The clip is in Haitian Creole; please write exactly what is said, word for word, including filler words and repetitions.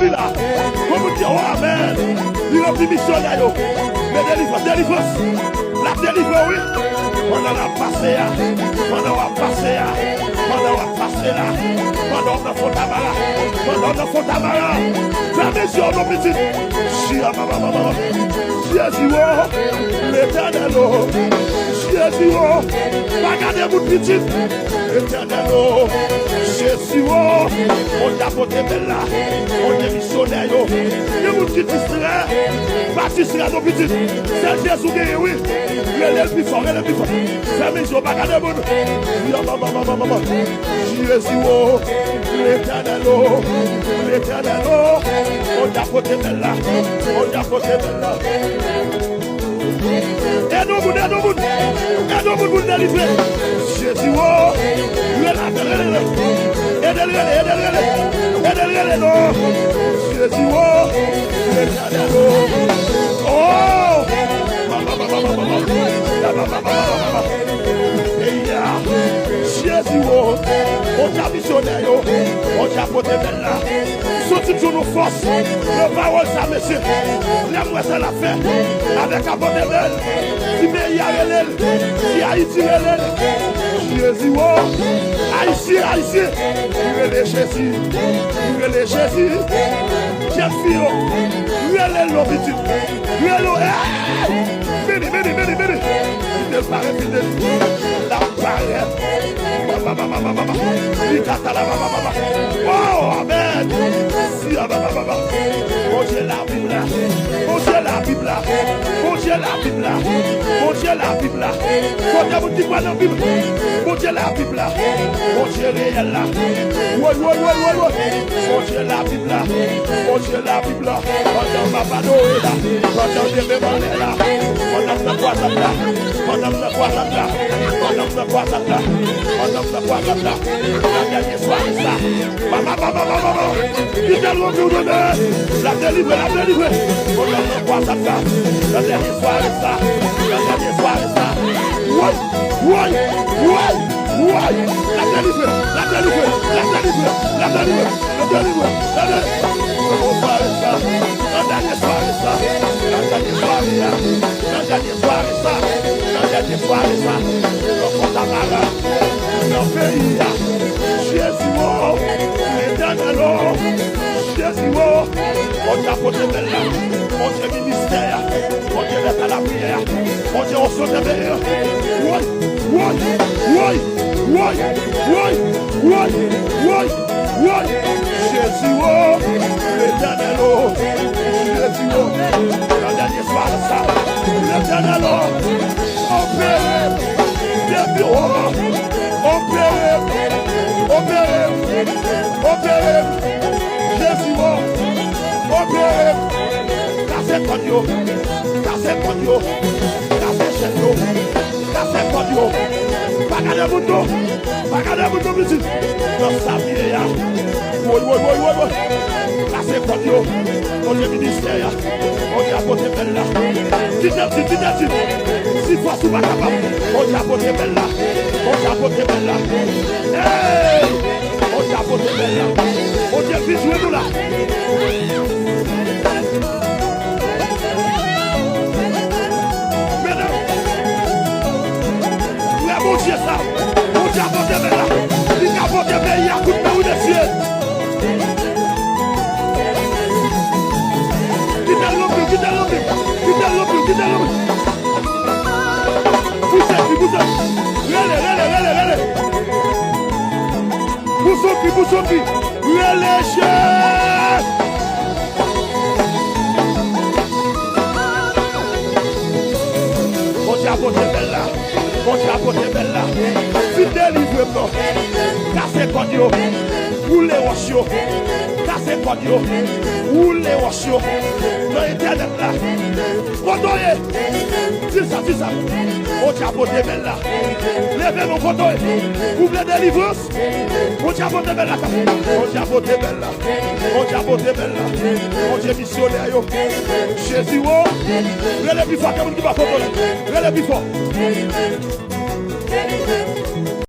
Li la. Bon, moun di, oh, amèn. Li ranpli misyonè yo. Men delivrans, delivrans. L ap delivre w, wi. Pandan l ap pase a, pandan w ap pase a, pandan w ap pase la, pandan w nan Fontamara, pandan w nan Fontamara, fèmen je w non pitit. Chia mama mama. Jezi wo, Letènèl o. Jezi wo, pa gade moun pitit. Letènèl o. Jezi wo, Bondye a pote bèl la. Bondye misyonè yo. Gen moun ki distrè. Pa distrè non pitit. Sèl Jezi w genyen wi. Rele l pi fò, rele l pi fò. Fèmen je w, pa gade moun. Yo mama mama mama. Jezi wo, Letènèl o, Letènèl o. Bondye a pote bèl la. Bondye a pote bèl la. Ede yon moun, ede yon moun. Ede yon moun pou l delivre. Jezi wo. Rele avè l, rele l. Ede l rele, ede l rele. Ede l rele non. Jezi wo. Letènèl o. Oh. Eya. Jezi wo. Bondye a misyonè yo. Bondye a pote bèl la. Soti m jwenn yon fòs nan pawòl sa mesye. Lè m wè sa l ap fè avèk apòt Ebèl, ti peyi a rele l, ti Ayiti rele l. Jezi wo, Ayisyen, Ayisyen, li rele Jezi, li rele Jezi. Jèn fi yo, rele l non pitit. Rele l, hey! Beni, beni, beni, beni. Kite l parèt, kite l. L ap parèt. Ba, ba, ba, ba, ba, ba, ba. Li kata la, ba, ba, ba, ba. Oh, amèn. Si, ah, ba, ba, ba, ba. Bondye Labib la. Bondye Labib la. Bondye Labib la. Bondye Labib la. Kote moun ki kwè nan Bib? Bondye Labib la. Bondye reyèl la. Woy, woy, woy, woy, woy. Bondye Labib la. Bondye Labib la. Pandan m ap adore la, pandan m leve men anlè la, pandan m nan kwazad la, pandan m nan kwazad la, pandan m nan kwazad la, pandan m nan kwazad la, nan dènye sware sa, mama, mama, mama, mama, kite l ranpli w done, l ap delivre, l ap delivre, pandan m nan kwazad la, nan dènye sware sa, nan dènye sware sa, woy, woy, woy, woy, l ap delivre, l ap delivre, l ap delivre, l ap delivre. Delivre, delivre. Nan dènye sware sa, nan dènye sware sa, nan dènye sware a, nan dènye sware sa, nan dènye sware sa, nan Fontamara, nan peyi a, Jezi wo, Letènèl o, Jezi wo, Bondye a pote bèl la, Bondye ministè a, Bondye lèta lapriyè a, Bondye osyon dèbeye a, woy, woy, woy, woy, woy, woy, woy. Woy, Jezi wo, Letènèl o, Jezi wo, nan dènye sware sa, Letènèl o, opere, depi o, opere, opere, opere, Jezi wo, opere, kase kòd yo, kase kòd yo, kase chèn yo. Kase kòd yo. Pa gade moun non. Pa gade moun non pitit. Nan sa m ye a. Woy, woy, woy, woy, woy. Kase kòd yo. Bondye ministè a. Bondye a pote bèl la. Kite di, kite di. Si fòs ou pa kapab. Bondye a pote bèl la. Bondye a pote bèl la. Hey! Bondye a pote bèl la. Bondye vin jwenn nou la. Medam, vrè Bondye sa, Bondye a pote bèl la. Li ka pote peyi a kout men wi mesye. Kite l ranpli, kite l ranpli, kite l ranpli, kite l ranpli. Pouse li, pouse li. Rele, rele, rele, rele. Pouse li, pouse li. Rele je. Bondye a pote bèl la. Bondye a pote bèl la. Vin delivre m non. Kase kòd yo. Woule wòch yo. Kase kòd yo. Woule wòch yo. Nan entènèt la. Kote w ye? Di l sa, di l sa. Bondye a pote bèl la. Leve non kote w ye. Ou vle delivrans? Bondye a pote bèl la. Bondye a pote bèl la. Bondye a pote bèl la. Bondye misyonè yo. Jezi wo. Rele pi fò ke moun ki pa kontwole. Rele pi fò.